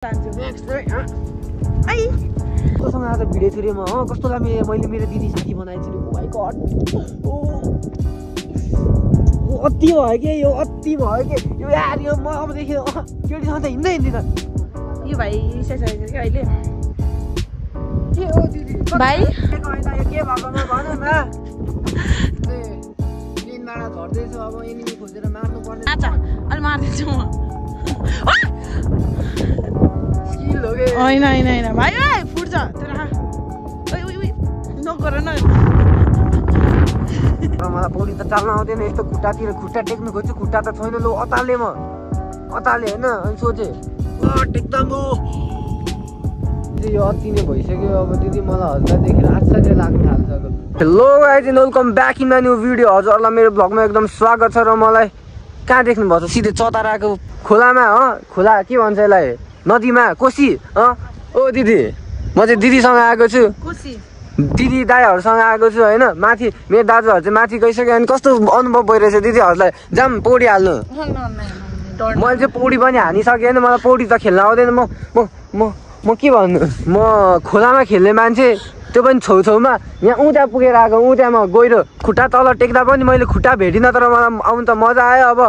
कसँग आज भिडियो छोडेँ म कस्तो लाग्यो मैले मेरो दिदी साथी बनाएको छु ओ माइ गॉड अति भयो के यो अति भयो के यो यार यो म अब देखियो केटीसँग त हिँड्दै हिँड्दिन यो भाइ रिसाइसकेको छ के अहिले के हो दिदी भाइ यो के भएको म भन न लिनबाट झर्दैछु अब एनिमी खोजेर मार्नु पर्ने आचा अलि मार्दिन्छु म स्किल हो के हैन हैन हैन भाइ ओइ फुट्छ तेरा ओइ ओइ ओइ नगर न मलाई पौडी त चाल्न आउँदैन यस्तो खुट्टातिर खुट्टा टेक्नु खोज्छु खुट्टा त छैन लो अताले म अताले हैन अनि सोचे टेक्दा म यो अति नै भइसक्यो अब दिदी मलाई हजुरलाई देखेर आश्चर्य लाग्न थाल्छ hello guys and welcome back in my new video हजुरहरूलाई मेरो भ्लगमा एकदम स्वागत छ र मलाई कहाँ देख्नु भएको छ सिधै चतराको खोलामा खोला के भन्छ यसलाई नदीमा कोसी ओ दिदी म चाहिँ दिदीसँग आएको छु कोसी दिदी दाइहरूसँग आएको छु होइन माथि मेरो दाजुहरू चाहिँ माथि गइसक्यो अनि कस्तो अनुभव भइरहेछ दिदीहरूलाई जाम पौडी हाल्नु मैले चाहिँ पौडी पनि हानिसकेँ होइन मलाई पौडी त खेल्न आउँदैन म के भन्नु म खोलामा खेल्ने मान्छे त्यो पनि छेउछेउमा यहाँ उँधा पुगेर आएको उँधामा गहिरो खुट्टा तल टेक्दा पनि मैले खुट्टा भेटिनँ तर मलाई आउनु त मजा आयो अब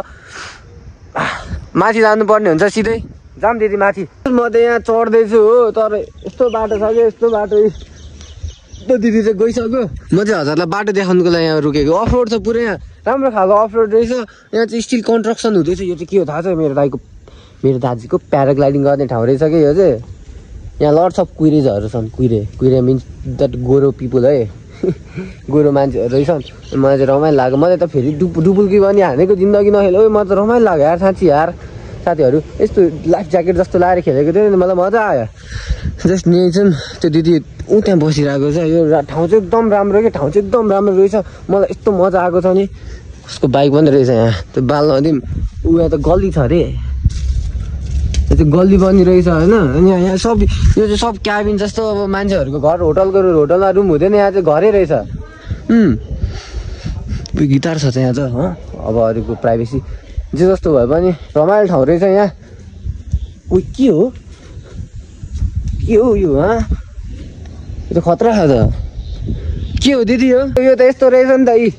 माथि जानुपर्ने हुन्छ सिधै जाम दिदी माथि म त यहाँ चढ्दैछु हो तर यस्तो बाटो छ कि यस्तो बाटो यस्तो दिदी चाहिँ गइसक्यो म चाहिँ हजुरलाई बाटो देखाउनुको लागि यहाँ रुकेको अफ रोड छ पुरै यहाँ राम्रो खालको अफ रोड रहेछ यहाँ चाहिँ स्टिल कन्स्ट्रक्सन हुँदैछ यो चाहिँ के हो थाहा छ मेरो दाजुको प्याराग्लाइडिङ गर्ने ठाउँ रहेछ कि यो चाहिँ यहाँ लट्स अफ कुइरेजहरू छन् कुइरे मिन्स द्याट गोरो पिपुल है गोरो मान्छेहरू रहेछन् मलाई चाहिँ रमाइलो लाग्यो मलाई त फेरि डुबुल्की पनि हानेको जिन्दगी नखेल ओ मलाई त रमाइलो लाग्यो यार साँच्ची यार साथीहरू यस्तो लाइफ ज्याकेट जस्तो लाएर खेलेको थियो नि मलाई मजा आयो जस्ट नि चाहिँ त्यो दिदी ऊ त्यहाँ बसिरहेको छ यो ठाउँ चाहिँ एकदम राम्रो के ठाउँ चाहिँ एकदम राम्रो रहेछ मलाई यस्तो मजा आएको छ नि उसको बाइक पनि रहेछ यहाँ त्यो बाल नदिउँ ऊ यहाँ त गल्ली छ अरे त्यो गल्ली पनि रहेछ होइन अनि यहाँ सब यो चाहिँ सब क्याबिन जस्तो अब मान्छेहरूको घर होटलमा रुम हुँदैन यहाँ चाहिँ घरै रहेछ गिटार छ यहाँ त अब अरूको प्राइभेसी जे जस्तो भए पनि रमाइलो ठाउँ रहेछ यहाँ ऊ के हो यो यो त खतरा छ त के हो दिदी हो यो त यस्तो रहेछ नि त यी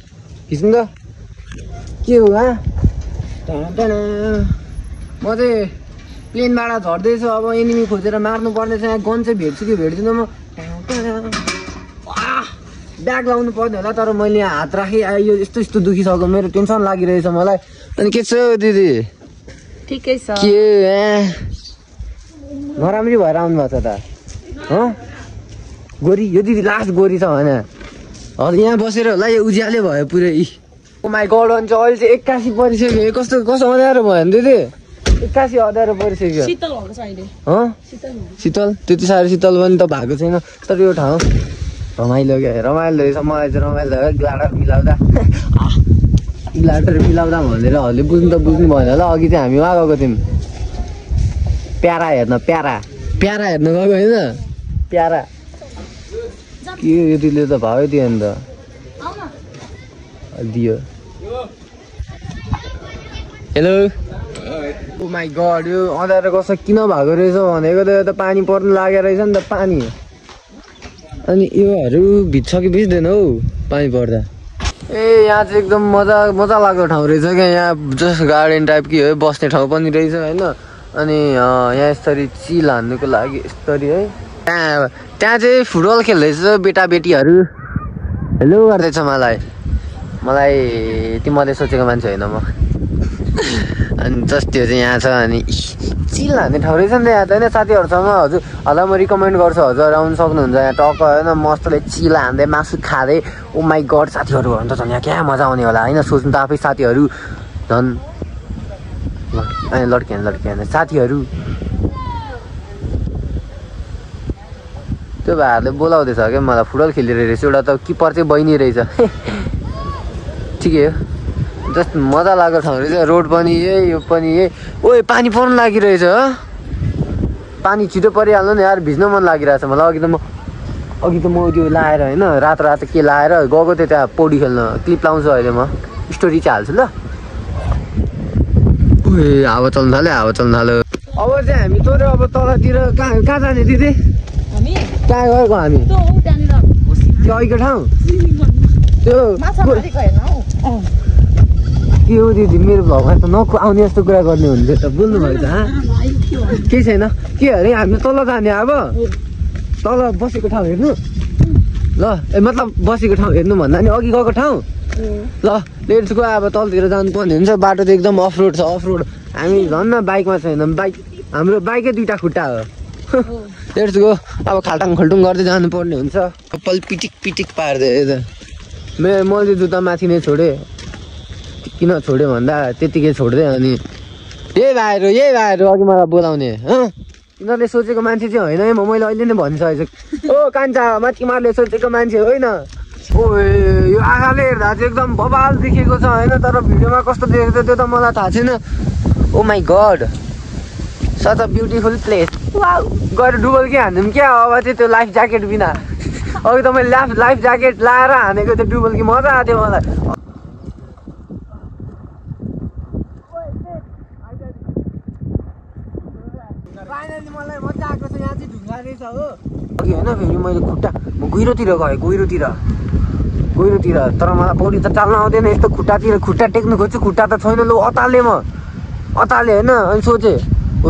खिच्नु त के हो म चाहिँ प्लेनबाट झर्दैछु अब एनिमी खोजेर मार्नु पर्ने छ यहाँ गन चाहिँ भेट्छु कि भेट्दिनँ म ब्याग लाउनु पर्ने होला तर मैले यहाँ हात राखेँ यो यस्तो दुखिसक्यो मेरो टेन्सन लागिरहेछ मलाई अनि के छ दिदी ठिकै छ के नराम्री भएर आउनु भएको छ त गोरी यो दिदी लास्ट गोरी छ होइन हजुर यहाँ बसेर होला यो उज्याले भयो पुरै ओ माई गड अनि चाहिँ अहिले चाहिँ 81 परिसक्यो कस्तो अँध्यारो भयो नि दिदी 81 अँध्यारो परिसक्यो शीतल त्यति साह्रो शीतल पनि त भएको छैन तर यो ठाउँ रमाइलो क्या रमाइलो रहेछ मलाई चाहिँ रमाइलो ग्लाडर मिलाउँदा भनेरहरूले बुझ्नु भएन होला अघि चाहिँ हामी उहाँ गएको थियौँ प्यारा हेर्न प्यारा हेर्न गएको होइन प्यारा के यो दिदीले त भावै दियो नि त दियो हेलो ओ माई गड यो अँध्यारो कस्तो किन भएको रहेछ भनेको त यो त पानी पर्नु लागेको रहेछ नि त पानी अनि योहरू भिज्छ कि भिज्दैन हौ पानी पर्दा ए यहाँ चाहिँ एकदम मजा लाग्दो ठाउँ रहेछ क्या यहाँ जस्ट गार्डन टाइप कि है बस्ने ठाउँ पनि रहेछ होइन अनि यहाँ यसरी चिल हान्नुको लागि यसरी है त्यहाँ चाहिँ फुटबल खेल्दैछ बेटाबेटीहरू हेलो गर्दैछ मलाई तिमीले सोचेको मान्छे होइन म अनि जस्ट त्यो चाहिँ यहाँ छ अनि चिल हान्ने ठाउँ रहेछ नि त यहाँ त होइन साथीहरूसँग हजुरलाई म रिकमेन्ड गर्छु हजुर आउनु सक्नुहुन्छ यहाँ टक्क होइन मस्तले चिल हान्दै मासु खाँदै ओ माई गड साथीहरू भयो भने त झन् यहाँ क्या मजा आउने होला होइन सोच्नु त आफै साथीहरू झन् लड्के साथीहरू त्यो भाइहरूले बोलाउँदैछ क्या मलाई फुटबल खेलिरहेको रहेछ एउटा त किपर चाहिँ बहिनी रहेछ ठिकै हो जस्ट मजा लाग्दो ठाउँ रहेछ रोड पनि यही यो पनि यही ओए पानी पर्नु लागिरहेछ पानी छिटो परिहाल्नु नि यार भिज्न मन लागिरहेछ मलाई अघि त म त्यो लाएर होइन रातो के लाएर गएको थिएँ त्यहाँ पौडी खेल्न क्लिप लाउँछु अहिले म स्टोरी चाहिँ हाल्छु ल ओए हावा चल्नु थाल्यो अब चाहिँ हामी तोर्यो अब तलतिर कहाँ जाने दिदी हामी कहाँ गएको हामी त्यो अहिलेको ठाउँ त्यो के हो दिदी मेरो भगवान् त आउने जस्तो कुरा गर्ने हुन्थ्यो त बोल्नु भयो त केही छैन के अरे हामी तल जाने अब तल बसेको ठाउँ हेर्नु ल मतलब बसेको ठाउँ हेर्नु भन्दा नि अघि गएको ठाउँ ल लेट्स गो अब तलतिर जानुपर्ने हुन्छ बाटो त एकदम अफ रोड छ अफ रोड हामी झन् बाइकमा छैन बाइक हाम्रो बाइकै 2टा खुट्टा हो लेट्स गो अब खाल्टाङ खल्टुङ गर्दै जानुपर्ने हुन्छ कपाल पिटिक पिटिक पार्दै मैले जुत्ता माथि नै छोडेँ किन छोड्यो भन्दा त्यतिकै छोड्दै अनि यही भाइहरू अघि मलाई बोलाउने यिनीहरूले सोचेको मान्छे चाहिँ होइन है मैले अहिले नै भनिसकेको ओ कान्छा माथि तिमीहरूले सोचेको मान्छे होइन ओ यो आँखाले हेर्दा चाहिँ एकदम बबाल देखेको छ होइन तर भिडियोमा कस्तो देखेको छ त्यो त मलाई थाहा छैन oh my god such a beautiful place गएर डुबल के हान्थ्यौँ क्या अब चाहिँ त्यो लाइफ ज्याकेट बिना अघि त मैले लाइफ ज्याकेट लाएर हानेको त्यो डुबल कि मजा आएको थियो मलाई मलाई मजा आएको छ यहाँ चाहिँ ढुङ्गा रहेछ हो अघि होइन फेरि मैले खुट्टा म गहिरोतिर गएँ गहिरोतिर तर मलाई पौडी त चाल्न आउँदैन यस्तो खुट्टा टेक्नु खोज्छु खुट्टा त छैन लु अताले होइन अनि सोचेँ ओ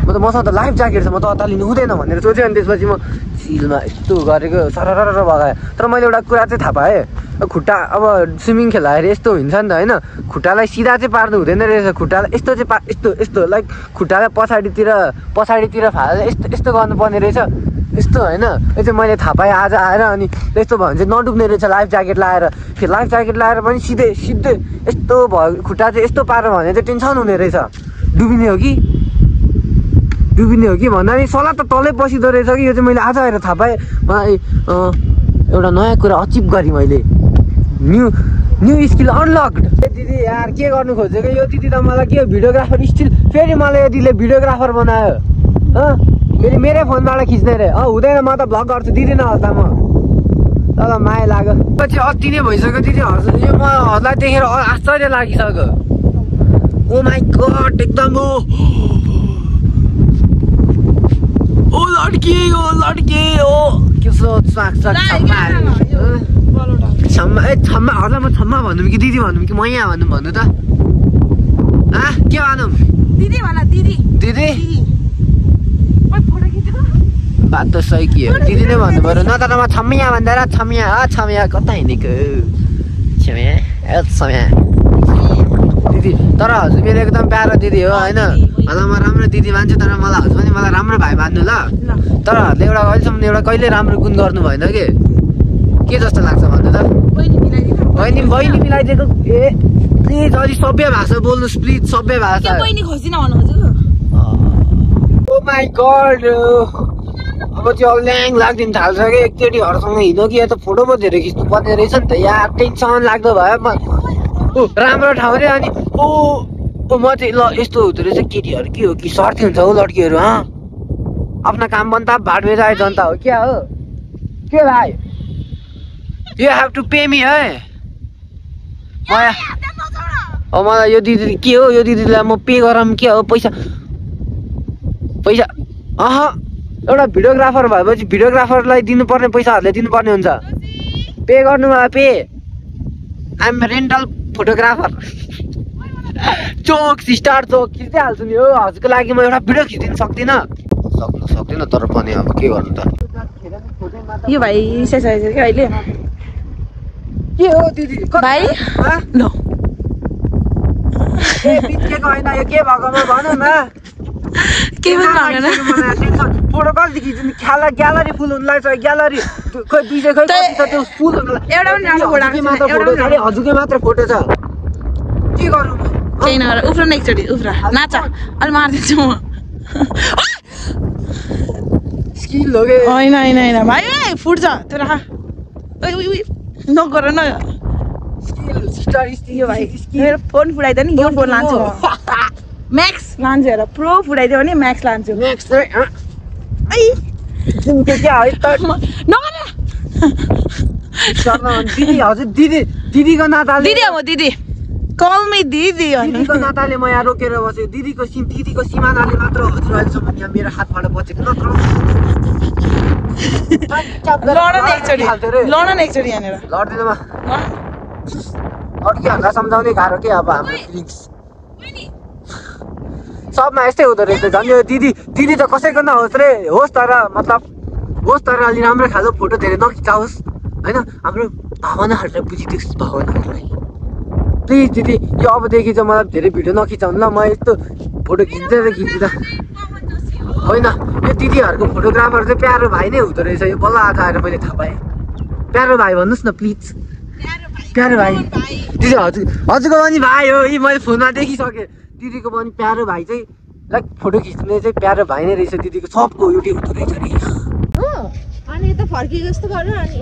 म त मसँग त लाइफ ज्याकेट छ म त अतालिनु हुँदैन भनेर सोचेँ अनि त्यसपछि म चिलमा यस्तो गरेको सरर भगाएँ तर मैले एउटा कुरा चाहिँ थाहा पाएँ खुट्टा अब स्विमिङ खेल्दाखेरि यस्तो हुन्छ नि त होइन खुट्टालाई सिधा चाहिँ पार्नु हुँदैन रहेछ खुट्टालाई यस्तो चाहिँ यस्तो लाइक खुट्टालाई पछाडितिर फालेर यस्तो गर्नुपर्ने रहेछ यस्तो होइन यो चाहिँ मैले थाहा पाएँ आज आएर अनि यस्तो भयो भने चाहिँ नडुब्ने रहेछ लाइफ ज्याकेट लाएर फेरि लाइफ ज्याकेट लाएर पनि सिधै यस्तो भयो खुट्टा चाहिँ यस्तो पार्यो भने चाहिँ टेन्सन हुने रहेछ डुबिने हो कि भन्दा नि सला त तलै पसिँदो रहेछ कि यो चाहिँ मैले आज आएर थाहा पाएँ मलाई एउटा नयाँ कुरा अचिभ गरेँ मैले न्यू स्किल अनलक्ड दिदी यार के गर्नु खोजेको यो दिदी त मलाई के भिडियोग्राफर स्टिल फेरि मलाई यो दिदीले भिडियोग्राफर बनायो फेरि मेरै फोनबाट खिच्ने रे हुँदैन म त भ्लग गर्छु दिँदिनँ हल्दा म ल माया लाग्यो पछि अति नै भइसक्यो दिदी हजुर म हजुरलाई देखेर आश्चर्य लागिसक्यो ओ माई गड एकदम ओ लड्के ओ कसो छम्मा हजुर म छम्मा भनौँ कि दिदी भनौँ कि म यहाँ भन्नु त के भनौँ दिदी बात त सही के हो दिदी नै भन्नु पऱ्यो न तर म छम्या भन्दा छम्या कता हिँडेको छम्या दिदी तर हजुर मेरो एकदम प्यारो दिदी हो होइन मलाई म राम्रो दिदी मान्छु तर मलाई हजुर पनि मलाई राम्रो भाइ मान्नु ल तर हजुरले अहिलेसम्म एउटा कहिले राम्रो गुण गर्नु भएन के जस्तो लाग्छ भन्नु त बहिनी मिलाइदिएको प्लिज अलि सभ्य भाषा बोल्नुहोस् प्लिज सभ्य भाषा ओ माई गड अब त्यो ल्याङ लाग्दिन थाल्छ कि एकचोटिहरूसँग हिँड्नु कि या त फोटो पो धेरै खिच्नु पर्ने रहेछ नि त यहाँ टेन्सन लाग्दो भयो राम्रो ठाउँ रे अनि म चाहिँ ल यस्तो हुँदो रहेछ केटीहरू के हो कि सर्ती हुन्छ हौ लड्कीहरू आफ्ना काम बन्द भाट बेचाए जनता हो क्या हो के भाइ you have to pay me है मलाई यो दिदी के हो यो दिदीलाई म पे गरौँ के हो पैसा एउटा भिडियोग्राफर भएपछि भिडियोग्राफरलाई दिनुपर्ने पैसाहरूले दिनुपर्ने हुन्छ पे गर्नु मलाई pay I am rental photographer चोक स्टार चोक खिच्दै हाल्छु नि हो हजुरको लागि म एउटा भिडियो खिच्दिन सक्दिनँ तर पनि अब के गर्नु त यो भाइ अहिले के हो दिदी भाइ ल बितेको होइन यो के भएकोमा भन न के पनि फोटो कति खिच्नु ग्यालरी फुल हुनु लाग्छ ग्यालरी खोइ बिजे खोइ कति छ त्यो फुल हुनु एउटा पनि राम्रो फोटो छ अरे हजुरकै मात्र फोटो छ के गर्नु केही नगर उफ्र न एकचोटि उफ्र नाच अलि मारिदिन्छु म स्किल हो के होइन भाइ फुट्छ त्यो राख नगर न यो भाइ मेरो फोन फुटाइदियो नि यो फोन लान्छु म्याक्स लान्छु हेर प्रो फुटाइदियो भने म्याक्स लान्छु दिदी हजुर दिदीको नाताले दिदी हो दिदी कल मी दिदी दिदीको नाताले म यहाँ रोकेर बसेँ दिदीको सिमानाले मात्र हजुर अहिलेसम्म यहाँ मेरो हातबाट बचेको नत्र लडन एकचोटि यहाँनिर लड्दिनमा अड्किहाल्दा सम्झाउने गाह्रो के अब हाम्रो फिलिङ्स सबमा यस्तै हुँदो रहेछ झन् यो दिदी त कसैको नहोस् रे होस् तर अलि राम्रो खालको फोटो धेरै नखिचाओस् होइन हाम्रो भावनाहरूलाई बुझिदियोस् भावनाहरूलाई प्लिज दिदी यो अबदेखि चाहिँ मलाई धेरै भिडियो नखिचाउनु ल म यस्तो फोटो खिच्दा होइन यो दिदीहरूको फोटोग्राफर चाहिँ प्यारो भाइ नै हुँदो रहेछ यो बल्ल आज आएर मैले थाहा पाएँ प्यारो भाइ भन्नुहोस् न प्लिज प्यारो भाइ दिदी हजुरको पनि भाइ हो यी मैले फोनमा देखिसकेँ दिदीको पनि प्यारो भाइ चाहिँ लाइक फोटो खिच्ने चाहिँ प्यारो भाइ नै रहेछ दिदीको सबको एउटै हुँदो रहेछ नि अनि यता फर्के जस्तो गर्नु अनि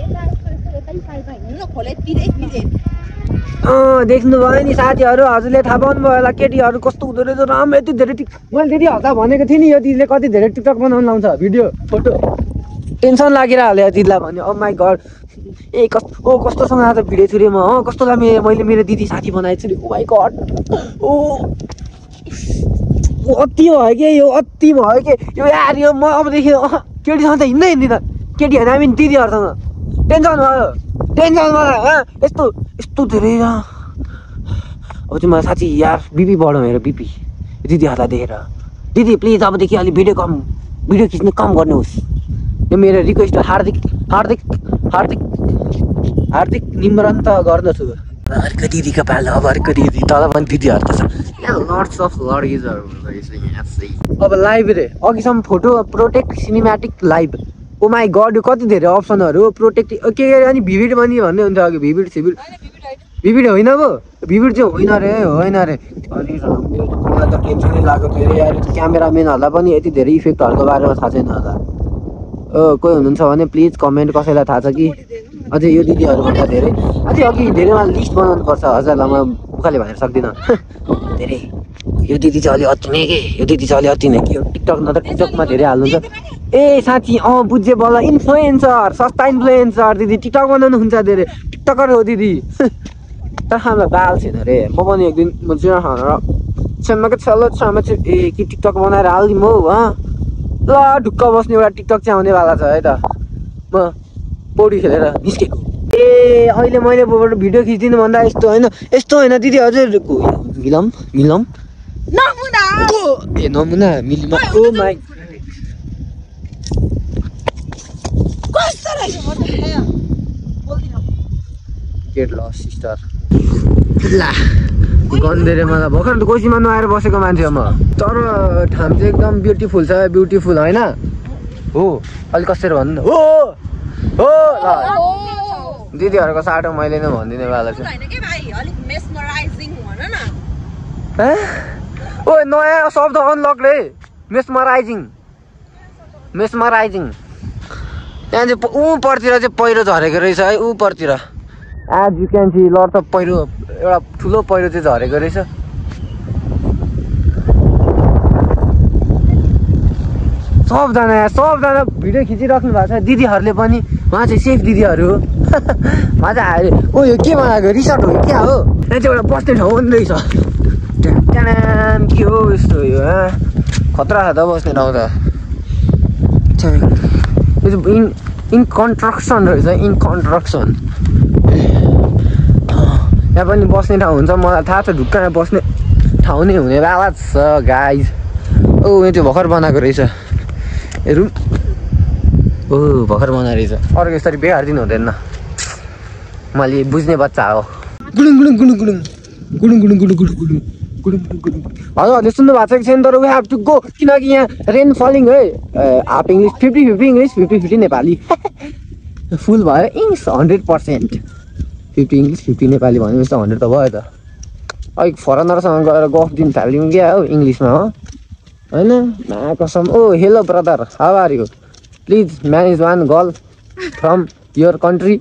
देख्नुभयो नि साथीहरू हजुरले थाहा पाउनुभयो होला केटीहरू कस्तो हुँदो रहेछ राम्रो यति धेरै मैले दिदीहरूलाई भनेको थिएँ नि यो दिदीले कति धेरै टिकटक बनाउनु लाउँछ भिडियो फोटो टेन्सन लागिरहल्यो दिदीलाई भन्यो ओ माई गड ए कस्तोसँग आज भिडियो छु रे म कस्तोलाई मैले मेरो दिदी साथी बनाएको छु रे ओ माई गड अति भयो कि यो अति भयो कि यो यार यो म अबदेखि केटीसँग त हिँड्दिनँ केटी होइन हामी दिदीहरूसँग टेन्सन भयो यस्तो धेरै अब चाहिँ मलाई साँच्ची यार बिपी बढो मेरो बिपी दिदीहरूलाई देखेर दिदी प्लिज अबदेखि अलिक भिडियो खिच्नु कम गर्नुहोस् यो मेरो रिक्वेस्ट हार्दिक निम्रन्त गर्दछु अर्को दिदीको पालो अब अर्को दिदी तल पनि दिदीहरू त छ लर्ड्स अफ लडिजहरू अब लाइभ रे अघिसम्म photo protect cinematic live oh my god यो कति धेरै अप्सनहरू प्रोटेक्ट के अनि भिभिड पनि भन्ने हुन्छ अघि भिभिड होइन अब भिभिड चाहिँ होइन रे अनि मलाई त टेन्सनै लाग्यो धेरै यार क्यामेराम्यानहरूलाई पनि यति धेरै इफेक्टहरूको बारेमा थाहा छैन होला कोही हुनुहुन्छ भने प्लिज कमेन्ट कसैलाई थाहा छ कि अझै यो दिदीहरूभन्दा धेरै अझै अघि धेरैमा लिस्ट बनाउनु पर्छ हजुरलाई म मुखले भनेर सक्दिनँ धेरै यो दिदी चाहिँ अलि अति नै के यो दिदी चाहिँ अलि अति नै के टिकटक न त टिकटकमा धेरै हाल्नुहुन्छ ए साथी बुझ्यो बल्ल इन्फ्लुएन्सर सस्ता इन्फ्लुएन्सर दिदी टिकटक बनाउनु हुन्छ धेरै टिकटकर हो दिदी तर हामीलाई बाल छैन रे म पनि एक दिन म चाहिँ छेमाको छलो छामा चाहिँ ए कि टिकटक बनाएर हालिदिउँ हौ ल ढुक्क बस्ने एउटा टिकटक चाहिँ आउनेवाला छ है त म पौडी खेलेर निस्केको ए अहिले मैले भिडियो खिचिदिनु भन्दा यस्तो होइन दिदी हजुरको मिलम ए नमुना मिलिमा ओ माई गेट लस सिस्टर ला गन्धेरे मलाई भर्खर त कोसीमा नआएर बसेको मान्छे म तर ठाउँ चाहिँ एकदम ब्युटिफुल होइन हो अलिक कसरी भन्नु हो ल दिदीहरूको साटो मैले नै भनिदिने वाला छु ओ नयाँ शब्द अनलक रे मेस्मराइजिङ त्यहाँ चाहिँ ऊपरतिर चाहिँ पहिरो झरेको रहेछ है ऊपरतिर एज यु क्यान सी लड त पहिरो एउटा ठुलो पहिरो चाहिँ झरेको रहेछ सबजना भिडियो खिचिराख्नु भएको छ दिदीहरूले पनि उहाँ चाहिँ सेफ दिदीहरू हो मजा आयो ओ यो के बनाएको रिसोर्ट हो क्या हो यहाँ चाहिँ एउटा बस्ने ठाउँ पनि रहेछ के हो यस्तो यो खतरा छ त बस्ने ठाउँ त इन कन्स्ट्रक्सन रहेछ यहाँ पनि बस्ने ठाउँ हुन्छ मलाई थाहा छ ढुक्कमा बस्ने ठाउँ नै हुने वाला छ गाइज ओ यो त्यो भर्खर बनाएको रहेछ रुम ओ भर्खर बनाएको रहेछ अर्को यसरी बेहारिदिनु हुँदैन मैले बुझ्ने बच्चा हो गुडुङ हजुरहरूले सुन्नु भएको छ कि छैन तर वी हेभ टु गो किनकि यहाँ रेन फलिङ है हाफ इङ्ग्लिस 50-50 इङ्ग्लिस 50-50 नेपाली फुल भयो इङ्ग्लिस 100% 50 इङ्ग्लिस 50 नेपाली भनेपछि त 100 त भयो त अलिक फरेनरसँग गएर गफ दिन थाल्यौँ क्या हो इङ्ग्लिसमा हो होइन कसम oh hello brother how are you please manage one girl from your country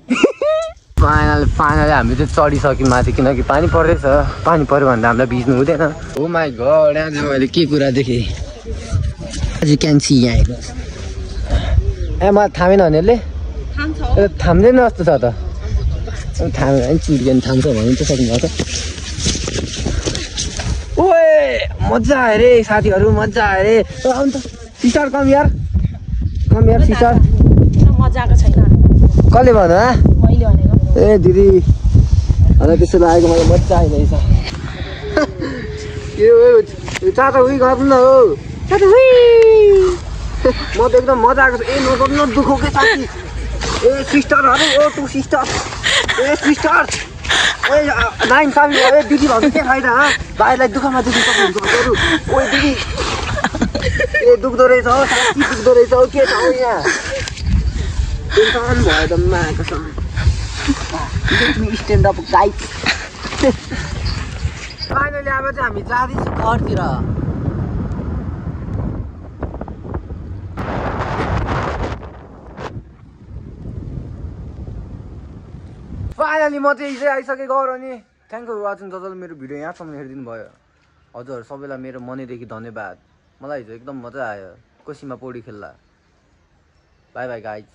finally हामी चाहिँ चढिसक्यौँ माथि किनकि पानी पर्दैछ पानी पऱ्यो भने त हामीलाई भिज्नु हुँदैन हो माई गड यहाँ चाहिँ मैले के कुरा देखेँ यु क्यान सी यहाँ ए मलाई थामेन भनेरले थाम्दैन जस्तो छ त थाम्यो भने चुड्क्यो भने थाम्छ भन्नु त सक्नुभएको मजा आयो रे साथीहरू, मजा आयो रे। अन्त सिस्टर कम यार सिस्टर। मजाको छैन कसले भन्यो मैले भनेको। ए दिदी अनि त्यसो लागेको मलाई मजा आइरहेछ। यो चाचा उही गर्नु न हो चाचा उही। म त एकदम मजा आएको छ। ए नगर्नु न दुःख के साथी। ए सिस्टरहरू ओ टु सिस्टर ए सिस्टर ए नाइन सामी ए दिदी भन्नु के फाइदा भाइलाई दुःखमा दुःख सक्नुहुन्छ हजुर। ओ दिदी ए दुख्दो रहेछ हो साथी दुख्दो रहेछ हो के छ हौ यहाँ टेन्सन भयो त माको सम स्ट्यान्ड अप गाइड। फाइनली अब चाहिँ हामी जाँदैछौँ घरतिर। फाइनली म चाहिँ हिजै आइसकेको घर। अनि थ्याङ्क यू वाचिङ। जसले मेरो भिडियो यहाँसम्म हेरिदिनु भयो हजुर सबैलाई मेरो मनैदेखि धन्यवाद। मलाई हिजो एकदम मजा आयो कोसीमा पौडी खेल्दा। By by guys.